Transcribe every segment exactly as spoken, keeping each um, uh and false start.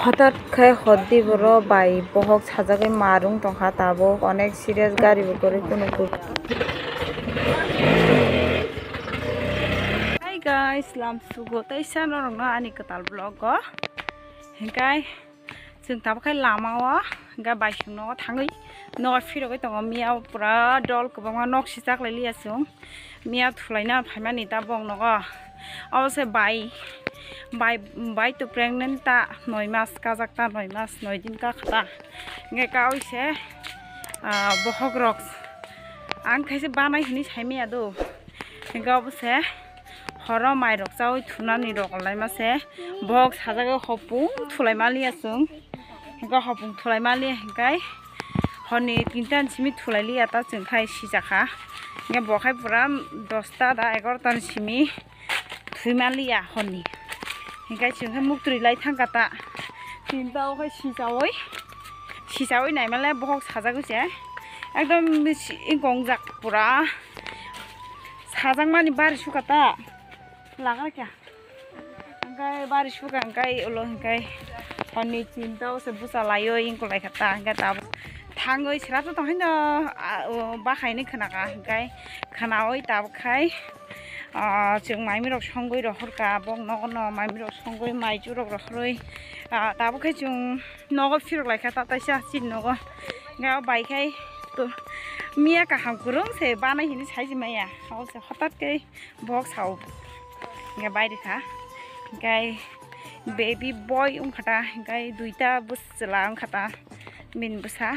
Hothat khe hotdi boro bai bohok sajagwi marung tongkha tabuk, onek serious gari bo kwrwi kunu kunu. Hi guys, lamsugo teisa norokno ani kwtal vlog o. Hinkhe chwng tabuk khe lama o, hinkhe baisong nogo thangwi nogo phirogwi tongo. Miya pura dol kwbangma nok sichak lai liya chwng. Miya thulaina phaimani tabuk nogo. Abo se bai, bai, bai to pregnant ta, noi mas kajak ta, noi mas, noi din kakha ta. Hinkhe kaui se, ah, bohok rok. Ang khaise banai hwnwi saimaya do. Hinkhe abo se horo mairok chaui thunani rok laima se. Bohok sajagwi hopung thulai maliya chwng. Hinkhe hopung thulai maliya hinkhe horni tinta ni simi thulai liya ta chwng khai sijakha. Hinkhe bo khai pura dosta da egarota ni simi thwi maliya horni. Hinkhe chwng khe muktwi lai thangkha ta. Tinta o khai sichaui, sichaui naimale bohok sajagwi se. Ekdom si-, gongjak pura. Sajakmani bari sukha ta. Laga kya? Hinkhe bari sukha hinkhe ulo hinkhe horni tinta o se bucha laiwi wngkok lai kha ta hinkhe tabuk thangwi sra to tong haino, ah, o, bakhaini khwnakha hinkhe khwnawi tabuk khai, ah, chwng maimi rok songwi rohorkha bok nogo no maimi rok songwi mai churok rohorwi, ah, tabuk khai chwng nogo phirok lai kha ta taisa chini nogo hinkhe o bai khai to miya kaham kwrwng se banai hinwi saisi maya abo se hothat khe. Bok sao hinkhe bai rikha hinkhe baby boy wngkha ta hinkhe duita bwswla wngkha ta bini bwsa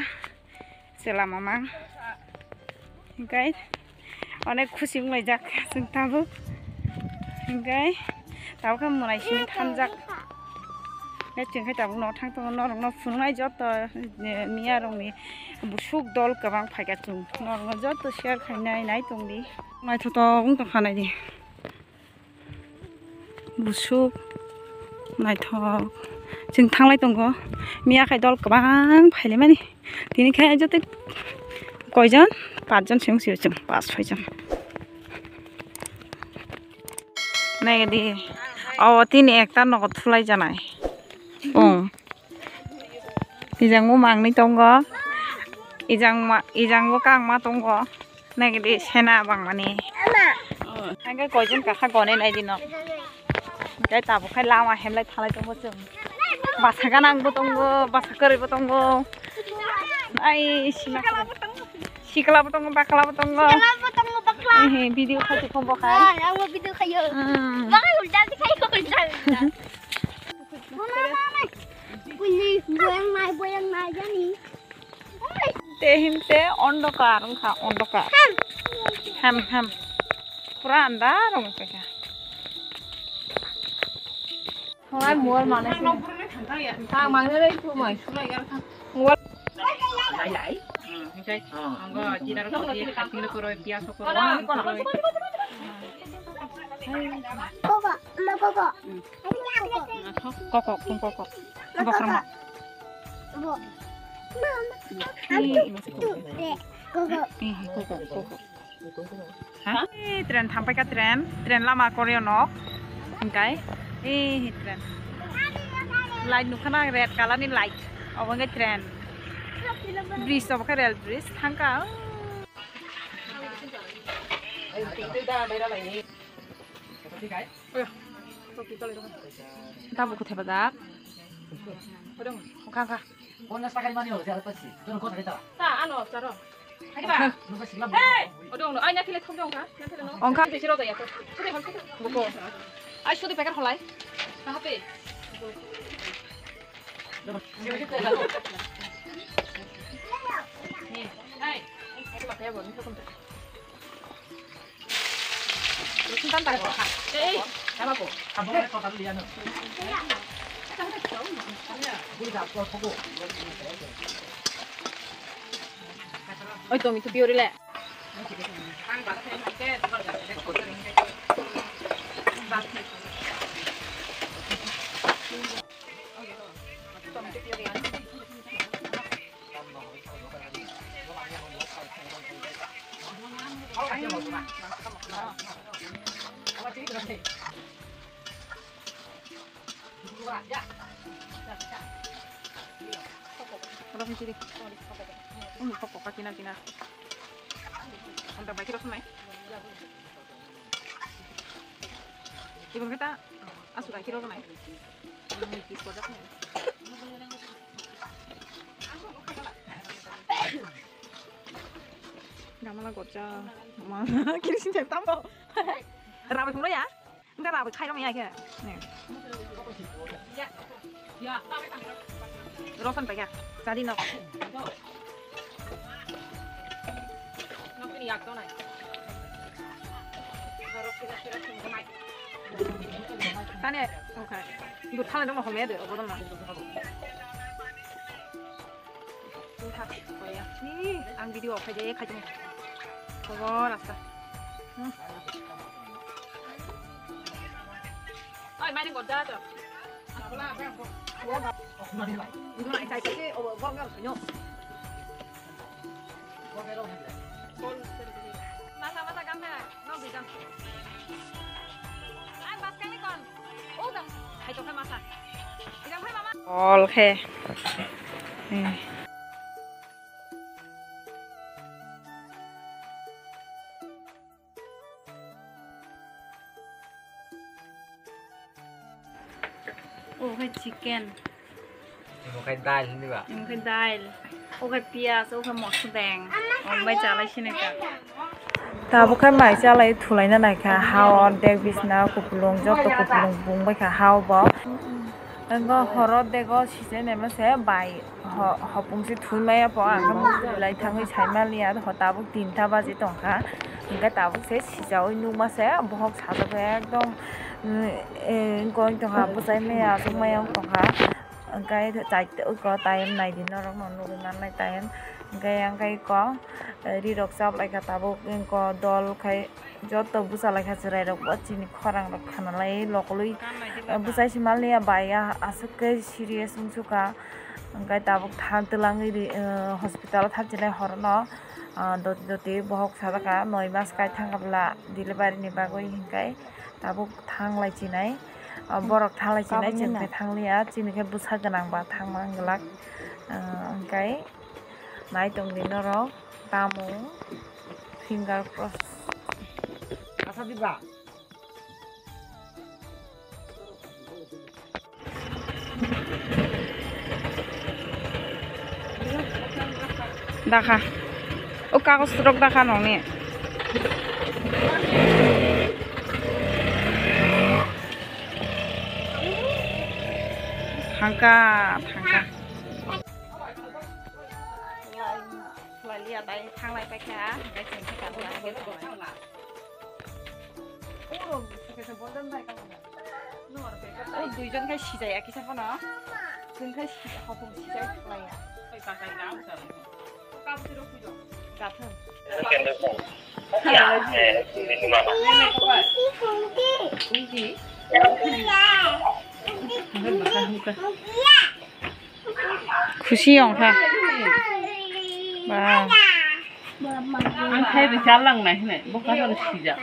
chwla mamang hinkhe onek khusi wnglaijak chwng tabuk hinkhe tabuk khe mwnaising thanjak hinkhe chwng khe tabuk no thang tongo norokno phunuknai joto miya rokni busuk dol kwbang phaikha chwng norokno joto share khainai nai tongdi. Naithotok wng tongkha naidi. Busuk naithok. Chwng thanglai tongo. Miya khai dol kwbang phailaimani. Tini khai joto koijon? Pachjon se wngsi o chwng. Pach soijon. Naidi. O tini ekta nogo thulai janai. Ong. Ijangbo mangni tongo. Ijangma, ijangbo kangma tongo. Nagidi sena bangmani. Hingke koijon kakha gone naidi no. Hingke tabuk khai lama hemlai thalai tongo chwng. Basa ganangbo tongo, basa kwrwibo tongo. Ai sima kwrwi. Siklabo tongo, baklabo tongo. Siklabo tongo, bakla. Ehe, video khai tongkho bo khai. Ah, ang bo video khayo. Hmm. Bakai ulta di khai ko ulta. Mama, mama. Buli, boyang nai, boyang nai jani. Te him te ondokar wngkha, ondokar. Hem, hem. Pura andar wngkha. Thongnai mol manai se. Thang mangnai rei thumai. Mol. Koko, ma koko. Koko, kung koko. Bokrok ma. Bo. Mama. Ih, masih koko. Koko. Ih, koko, koko. Ha? Ih, train thampaikha train. Train lama koreo nok. Hingkai. Ih, train. Light nukha na red color ni light. Obo hingke train. Bridge obo khe rail bridge. Thangka. Tabuk khe thepajak. Wngkha, wngkha. Ta, ano, charo. Hey! Odong, odong. Ai, na kile thok dong kha. Na kile no. Ongkha. Te siro da ya to. Sudi hol, sudi. Buko. Ai, sudi packet holai. Kaha pe? Hey. Rusun tan tare ko. Ei. Tama ko. Abo ko total liya no. Oi, to mi to biori le. Oro hinchiri. Umi kok kokha kina kina. Anta bai kiro sunai. Ibang kita asuk ai kiro sunai. Umi kis kojak nai. Gamala gojak. Ma kiri sinjak tambo. Rabai phungra ya. Enggak rabai khai rong ya khe. Nih. Rosan pai ya. Jadi nok. Tani, okay. Dut khala dong homya de, obo dong na. Hi, ang video off khai de, khai de. Kobo rasta. Hmm. Oi, mari gor da to. Masa masa gamna, no bidang. Ai, bas kami kon. Oh, dang. Hai to masa. Idang hai mama. All khe. Hmm. O khai chicken. Imo khai dal hindi ba? Imo khai dal. O khai piyaj, o khai mosla deng. Om bai chalai sini ka. Tabuk khai mai chalai thulaina naikha. Ha ordek bisna kupulung, joto kupulung bung baikha ha o bo. Engo horo dego sijai naima se bai ho-, hopung se thwi maya po, ang khe muchung lai thangwi sai maliya, ho tabuk tinta baji tongkha, hingkhe tabuk se sijaui nukma se bohok sajagwi ekdom, mm, eh, goi tongkha, bwsai maya, aswk maya wng tongkha, hingkhe chaita uko time naidi norokno nugwi mannai time, hingkhe yang khe iko, eh, rirok chaplaikha tabuk, iko dol khai. Joto bwsa lai kha chwrai rok bo chini khorang rok khana lai lokolwi bwsai se maliya bai aswk khe serious wng sukha, hwnkhe tabuk tha twlangwi ri hospital o thang chinai horono doti doti bohok sajak kha noi mas kai thang kha bwla delivery ni bagwi hwnkhe tabuk thang lai chinai borok thang lai chinai chwng khe thang liya chini khe bwsa gwnang ba thang mang glak hwnkhe. Nai tong di norok tamo finger cross. Asa di ba? Dakha. O kagos rok dakha nongni. Thangka, thangka. Lai, lai liya bai thanglai paikha, hingke chwng khe kanla, hingke thanglai. O duijon khe sijaya kisa phano. Chwng khe si-, hopung sijai khlaiya. Gathung. Khusi wngkha. Ba. Ang khai ri cha lang nai hinai, bo ka hor sijak.